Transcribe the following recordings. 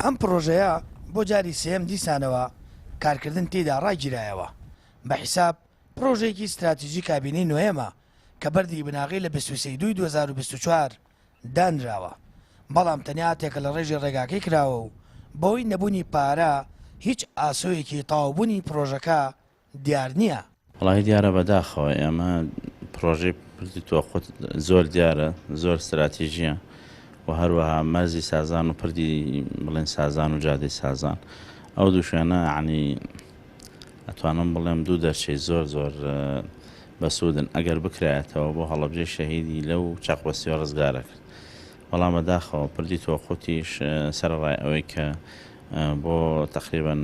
ئەم پڕۆژەیە بۆ جاری سێیەم دیسانەوە کارکردن تێیدا ڕاگیرایەوە، بە حیساب پڕۆژەیەکی ستراتیجی کابینەی نۆیەمە کە بەردی بناغەی لە 23 ی دووی 2024 دانراوە، بەڵام تەنیا تێکەڵەڕێژی ڕێگاکەی کراوە و بەهۆی نەبوونی پارە هیچ ئاسۆیەکی تەواوبوونی پڕۆژەکە دیار نییە. وەڵاهی دیارە بەداخەوە ئێمە پڕۆژەی پردی تۆقوت زۆر دیارە زۆر ستراتیژیە و هەروەها مەرزی سازان و پردی بڵێن سازان و جادەی سازان ئەو دوو شوێنە عنی ئەتوانم بڵێم دوو دەرچەی زۆر زۆر بەسوودن ئەگەر بکرایەتەوە بۆ هەڵەبجەی شەهیدی لەو چەقبەستیوە ڕزگارە کرد بەڵام بەداخەوە پردی تۆقوتیش سەرەڕای ئەوەی کە بۆ تەقریبەن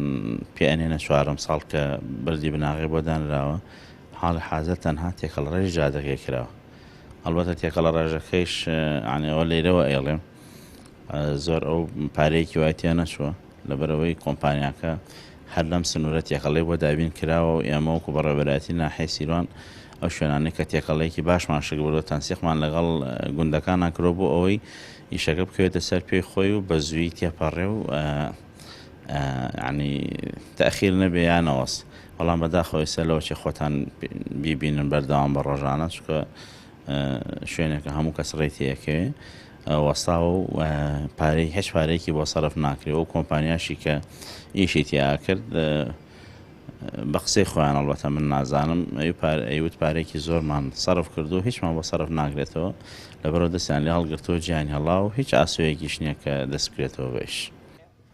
پێ ئەنێنە چوارەم ساڵ کە بەردی بناغەی بۆ دانراوە حاڵی حازر تەنها تێکەڵڕێژ جادەکەی کراوە ئەڵبەتە تێکەڵە ڕێژەکەیش ئەوە لێرەوە ئێڵێم زۆر ئەو پارەیەکی وای تیا نەچووە لەبەرەوەی کۆمپانیاکە هەر لەم سنوورە تێکەڵەی بۆ دابین کراوە و ئێمە وەکو بەڕێوەبەرایەتی ناحیەی سیروان ئەو شوێنانەی کە تێکەڵەیەکی باشمان شک بردووە تەنسیقمان لەگەڵ گوندەکانا کردووە بۆ ئەوەی ئیشەکە بکەوێتە سەر پێی خۆی و بە زوویی تێپەڕێ و یانی تەئخیر نەبێ یا نەوەست بەڵام بەداخەوە ئێستا لەوەچێ خۆتان بیبینن بەردەوام بە ڕۆژانە چونکە شوێنێکە هەموو کەس ڕێی تێئەکەوێ وەستاوە و پارەی هیچ پارەیەکی بۆ سەرف ناکرێ و کۆمپانیاشی کە ئیشی تیا کرد بە قسەی خۆیان ئەڵبەتە من نازانم ئەیوت پارێکی زۆرمان سەرف کردو هیچمان بۆ سەرف ناکرێتەوە لەبەرەوە دەستیان لێ هەڵگرتەوە جیانی هەڵا و هیچ ئاسۆیەکیش نییە کە دەست بکرێتەوە بەیش.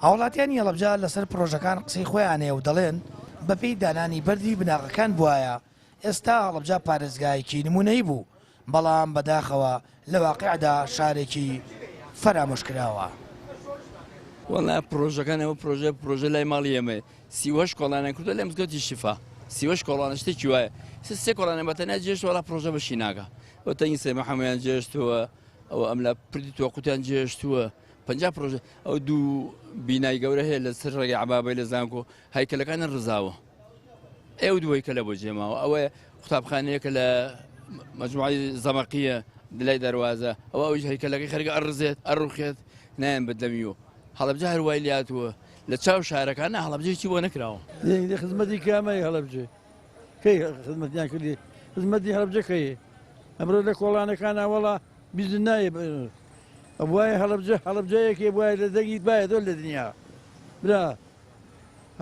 هاوڵاتیانی هەڵەبجە لەسەر پڕۆژەکان قسەی خۆیان هەیە و دەڵێن، بەپێی دانانی بەردی بناغەکان بوایە ئێستا هەڵەبجە پارێزگایەکی نمونەیی بوو، بەڵام بەداخەوە لە واقیعدا شارێکی فەرامۆشکراوە. وەڵا پرۆژەکان ئەوە پرۆژە پرۆژە لای ماڵی ئێمەیە 38 کۆڵانیان کردووە لای مزگەوتی شیفا 38 کۆڵانە شتێکی وایە سێ سێ کۆڵانە بە تەنیا جێشت وەڵا پرۆژە بەشی ناگا ئەو تەنگی سێ محەمەیان جێشتووە ئەوە ئەملا پردی تۆقوتیان جێشتووە 50 پرۆژە ئەو دوو بینای گەورە هەیە لەسەر ڕێگەی عەبابەی لە زانکۆ هەیکەلەکانیان ڕزاوە ئێو دوو هەیکەلە بۆ جێماوە ئەوەیە قوتابخانەیەکە لە مەجموعەی زەمەقیە لای دەروازە ئەوە ئەویش هەیکەلەکەی خەریکە ئەڕزێت ئەڕوخێت نایەن بە دەمیەوە هەڵەبجە هەروای لاتووە لە چاو شارەکان نا هەڵەبجە هیچی بۆ نەکراوە. دێ خزمەتی کامەی هەڵەبجە کەی خزمەتیان کردی خزمەتی هەڵەبجە کەی ئەمڕۆ لە کۆڵانەکانە وەڵا بیزن نایە ئەبوایە هەڵەبجە هەڵەبجەیەکێ بوایە لە دەنگی بایە دۆ لە دنیا برا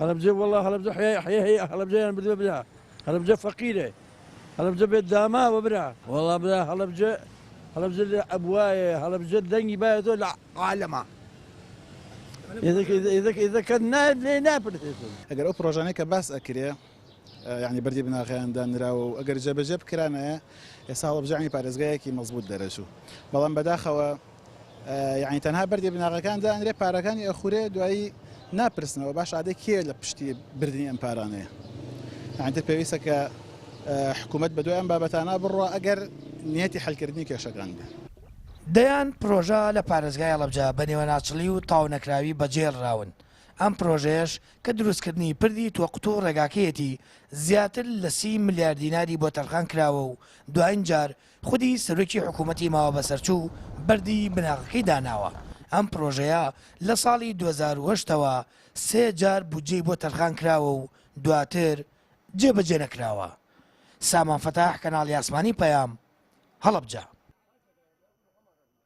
هەڵەبجە وەڵا هەڵەبجە حەیای حەیە هەیە هەڵەبجەیان بردوە برا هەڵەبجە فەقیرە هەڵەبجە بێت داماوە برا وەڵا برا هەڵەبجە هەڵەبجە لە ئەبوایە هەڵەبجە دەنگی باە تۆ لە عالەما ئێزەکە کە لێ ناپرسێتن ئەگەر ئەو پرۆژانەی کە باس ئەکرێ یعنی بەردی بناغەیان دانراوە و ئەگەر جێبەجێ بکرانایە ئێستا هەڵەبجە یعنی پارێزگایەکی مەزبوط دەرەچوو بەڵام بەداخەوە یانی تەنها بەردی بناغەکان دانرێ پارەکانی ئەخورێ دوایی ناپرسنەوە باش ئادەی کێ لە پشتی بردنی ئەم پارانەیە یانی تر پێویستە کە حکوومەت بە دوای ئەم بابەتانە بڕوا ئەگەر نیەتی حلکردنی کێشەکان بێ. دەیان پرۆژە لە پارێزگای هەڵەبجە بە نێوەناچڵی و تەواونەکراوی بەجێهێڵراون، ئەم پرۆژەیەش کە دروستکردنی پردی تۆقت و ڕێگاکەیەتی زیاتر لە سی ملیار دیناری بۆ تەرخان کراوە و دواین جار خودی سەرۆکی حکوومەتی ماوەبەسەرچوو بەردی بناغەکەی داناوە، ئەم پرۆژەیە لە ساڵی 2008 ەوە سێ جار بودجەی بۆ تەرخان کراوە و دواتر جێبەجێ نەکراوە. سامان فەتاح، کەناڵی ئاسمانی پەیام، هەڵەبجە.